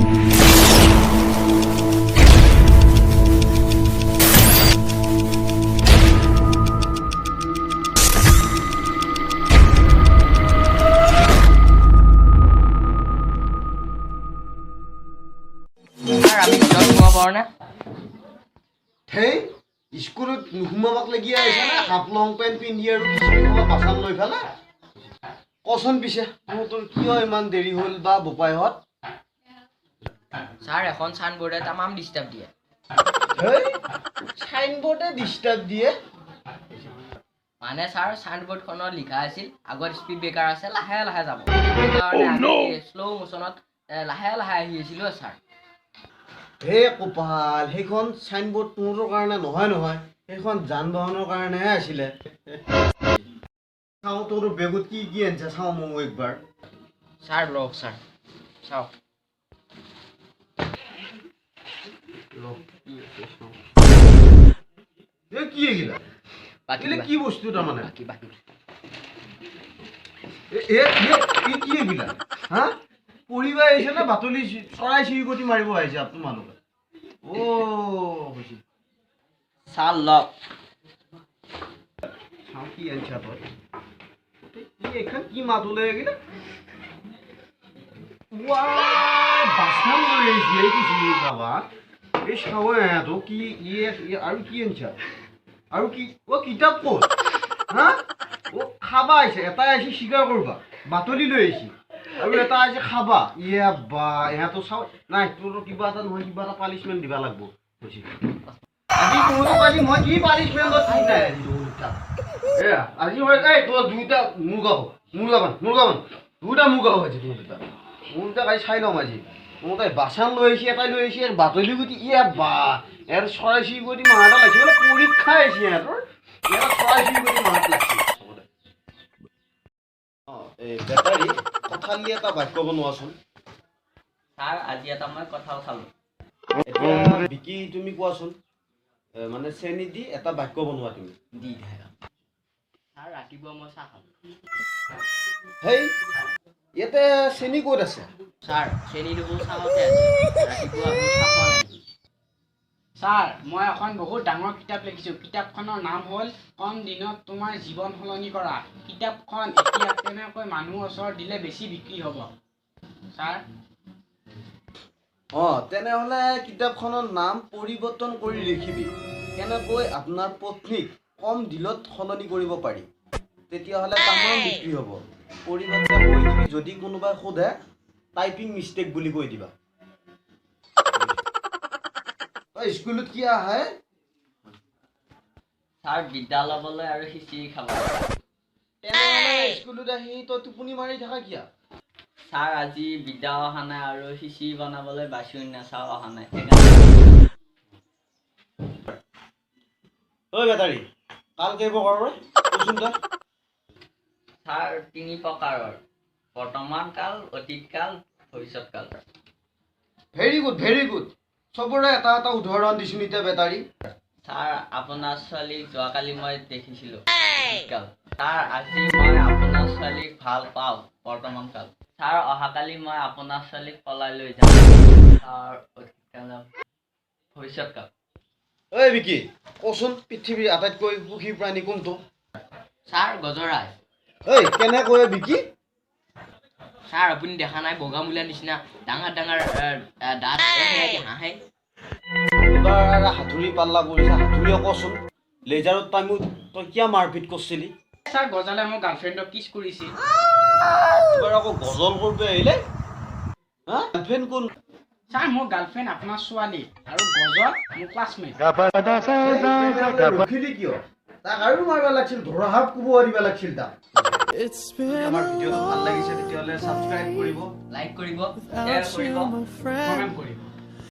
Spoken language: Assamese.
ছাৰ, আমি ভিতৰত সোমাব পাৰোঁ নে? হেই, স্কুলত নোসোমাবাক লাগি আহিছে নে হাফ লং পেণ্ট পিন্ধি আৰু খিচিৰি খাব বাচন লৈ পেলাই? কচোন পিছে, তহঁতৰ কিয় ইমান দেৰি হ'ল বা বোপাইহঁত? ছাৰ, এখন চাইনবোৰ্ডে তামাম ডিষ্টাৰ্ব দিয়ে। হেই, চাইনবোৰ্ডে ডিষ্টাৰ্ব দিয়ে? মানে ছাৰ, চাইনবোৰ্ডখনত লিখা আছিল আগত স্পীড ব্ৰেকাৰ আছে, লাহে লাহে যাব। সেইকাৰণে আমি শ্ল' মোচনত লাহে লাহে আহি আছিলোঁ ছাৰ। হে কপাল, সেইখন চাইনবোৰ্ড তহঁতৰ কাৰণে নহয় নহয়, সেইখন যান বাহনৰ কাৰণেহে আছিলে। চাওঁ, তোৰ বেগত কি কি আনিছা চাওঁ ময়ো একবাৰ। ছাৰ, লওক ছাৰ, চাওক। ৰ, কি আছে চাওঁ। এ কি এইগিলা? বাকী এইগিলা কি বস্তু তাৰমানে? বাকী বাকী। এ এ এ কি এইগিলা? হা, পঢ়িব আহিছে নে বাতলি চৰাই চিৰিকটি মাৰিব আহিছে তোমালোকে? অ' হৈছে। ছাৰ, লওক। চাওঁ কি আনিছা তই। কি এইখন কি মাত ওলাই এইগিলা? ৱাই, বাচন লৈ আহিছে এই খিচিৰি খাবা। এই চাওঁ এহঁতো কি আৰু কি আনিছা আৰু কি? অ' কিতাপ ক'ত? হা, অ' খাবা আহিছে। এটাই আহিছে স্বীকাৰ কৰবা, বাতলি লৈ আহিছে, আৰু এটা আহিছে খাবা। ইয়া বা, ইহঁতো চাওঁ নাই, তোৰ কিবা এটা নহয় কিবা এটা পানিছমেণ্ট দিবা লাগব। কৈছে আজি তহঁতক আজি মই কি পানিছমেণ্টত ঠিক নাই আজি তহঁত তাক। এয়া আজি মই এই তোৰ দুইটা মুৰ্গা হওক, মুৰ্গা বান, মুৰ্গা বান, দুইটা মুৰ্গা হওক আজি তহঁত দুটা। মোৰ দুটাক আজি চাই ল'ম আজি। তহঁতে বাচন লৈ আহিছে, এটাই লৈ আহিছে বাতলি গুটি। ইয়া বা, ইয়াৰ চৰাই চিৰিকটি মাৰ এটা লাগিছে, মানে পৰীক্ষা আহিছে ইহঁতৰ, ইয়াৰ চৰাই চিৰিকটি মাৰাত লাগিছে চবতে। অঁ, এই বেটাৰী কঁঠাল দি এটা বাক্য বনোৱাচোন। ছাৰ, আজি এটা মই কঁঠাল খালোঁ। এতিয়া বিকি, তুমি কোৱাচোন, মানে চেনি দি এটা বাক্য বনোৱা তুমি। দি ছাৰ, ৰাতিপুৱা মই চাহ খালোঁ। হেই, ইয়াতে চেনি ক'ত আছে? ছাৰ, চেনি দেখোন চাহতে আছে। ৰাতিপুৱা আপুনি চাহ খোৱা নাই নেকি? ছাৰ, মই এখন বহুত ডাঙৰ কিতাপ লিখিছোঁ। কিতাপখনৰ নাম হ'ল কম দিনত তোমাৰ জীৱন সলনি কৰা। কিতাপখন এতিয়া কেনেকৈ মানুহৰ ওচৰত দিলে বেছি বিক্ৰী হ'ব ছাৰ? অঁ, তেনেহ'লে কিতাপখনৰ নাম পৰিৱৰ্তন কৰি লিখিবি, কেনেকৈ আপোনাৰ পত্নীক কম দিনত সলনি কৰিব পাৰি। তেতিয়াহ'লে তামাম বিক্ৰী হ'ব। পৰিৱৰ্তন কৰি দিবি, যদি কোনোবাই সোধে টাইপিং মিষ্টেক বুলি কৈ দিবা। তই স্কুলত কি আহে? ছাৰ, বিদ্যা ল'বলৈ আৰু খিচিৰি খাবলৈ। তেনেহ'লে স্কুলত আহি তই টোপনি মাৰি থাকা কিয়? ছাৰ, আজি বিদ্যা অহা নাই আৰু খিচিৰি বনাবলৈ বাচন নাচাও অহা নাই, সেইকাৰণে। ঐ বেটাৰী, কাল কেই প্ৰকাৰৰ কচোন তই? ছাৰ, তিনি প্ৰকাৰৰ, বৰ্তমান কাল, অতীত কাল, ভৱিষ্যত কাল। Very good, very good. চবৰে এটা এটা উদাহৰণ দিছোন এতিয়া বেটাৰী। ছাৰ, আপোনাৰ ছোৱালীক যোৱাকালি মই দেখিছিলোঁ, অতীত কাল। ছাৰ, আজি মই আপোনাৰ ছোৱালীক ভাল পাওঁ, বৰ্তমান কাল। ছাৰ, অহাকালি মই আপোনাৰ ছোৱালীক পলাই লৈ যাম, ছাৰ, অতীত কাল, ভৱিষ্যত কাল। ঐ বিকি, কচোন পৃথিৱীৰ আটাইতকৈ সুখী প্ৰাণী কোনটো? ছাৰ, গজৰাই। ঐ, কেনেকৈ বিকি? ছাৰ, আপুনি দেখা নাই বগা মূলাৰ নিচিনা ডাঙৰ ডাঙৰ দাঁত হাঁহে? এবাৰ হাতুৰি পাল্লা কৰিছা, হাতুৰীয়ে কচোন লেজাৰত টাইমত তই কিয় মাৰপিট কৰিছিলি? ছাৰ, গজালে মোৰ গাৰ্লফ্ৰেণ্ডক কিছ কৰিছিল। এবাৰ আকৌ গজল কৰিব আহিলে। হা, গাৰ্লফ্ৰেণ্ড কোন? ছাৰ, মোৰ গাৰ্লফ্ৰেণ্ড আপোনাৰ ছোৱালী আৰু গজল মোৰ ক্লাছমেট। ৰখিলি কিয়? তাক আৰু মাৰিব লাগিছিল, ধৰা সাপ কোবোৱা দিব লাগিছিল তাক। আমাৰ ভিডিঅ'টো ভাল লাগিছে তেতিয়াহ'লে ছাবস্ক্ৰাইব কৰিব, লাইক কৰিব, শ্বেয়াৰ কৰিব, কমেণ্ট কৰিব।